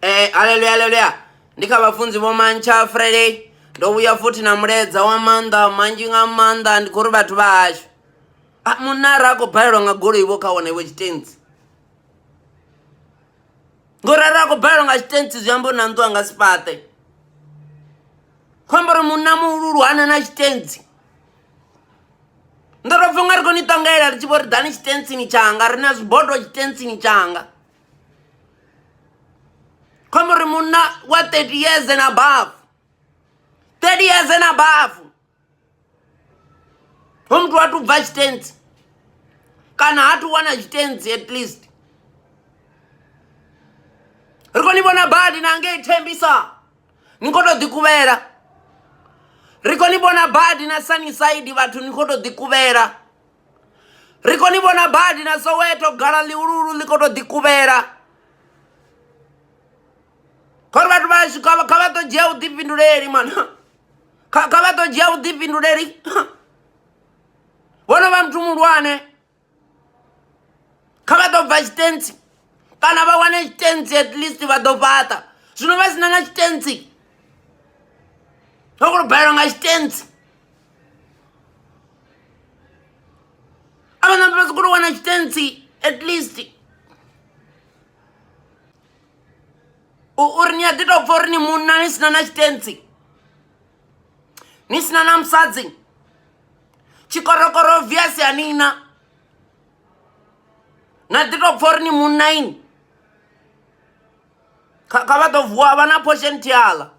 Haleluya, haleluya. Ndi kha vhafunzi vho Mantsha Friday. Ndo vhuya futhi na mulaedza wa maanḓa manzhi nga maanḓa. Ndi khou ri vhathu vha hashu, ah, munna arali a khou balelwa nga goloi vho kha wana iwe tshitentsi, ngori arali a khou balelwa nga tshitentsi zwi amba uri na nnḓu a nga si fhaṱe. Khou amba uri munna muhululu hana na tshitentsi. Ndo tou pfha unga ri khou ni ṱongela ri tshi vho ri ḓani tshitentsini tshanga, ri na zwibodo tshitentsini tshanga. Khou amba uri munna wa 30 years and above, 30 years and above, ho muthu wa tou bva tshitentsi kana ha thu wana tshitentsi at least. Ri khou ni vhona badi na ngei Thembisa, ni khou tou ḓikuvhela. Ri khou ni vhona badi na Sunnyside, vhathu ni khou tou ḓikuvhela. Ri khou ni vhona badi na Soweto, gala ḽihululu ḽi khou tou ḓikuvhela. Khori vhathu vhashu kha vha ḓo dzhia vhuḓifhinduleli mana, kha vha ḓo dzhia vhuḓifhinduleli. Vho no vha muthu muhulwane, kha vha ḓo bva tshitentsi kana vha wane tshitentsi at least vha ḓo fhaṱa. Zwino vha sina na tshitentsi, vha khou balelwa nga tshitentsi, a vha nambe vha sokou wana tshitentsi at least. Uri ni a ḓi tou pfha uri ni munna ni sina na tshitentsi, ni sina na musadzi, tshikorokoro obvious a nina, na ḓi tou pfha uri ni munna ini. Kha vha ḓo vuwa vha na portion thiala.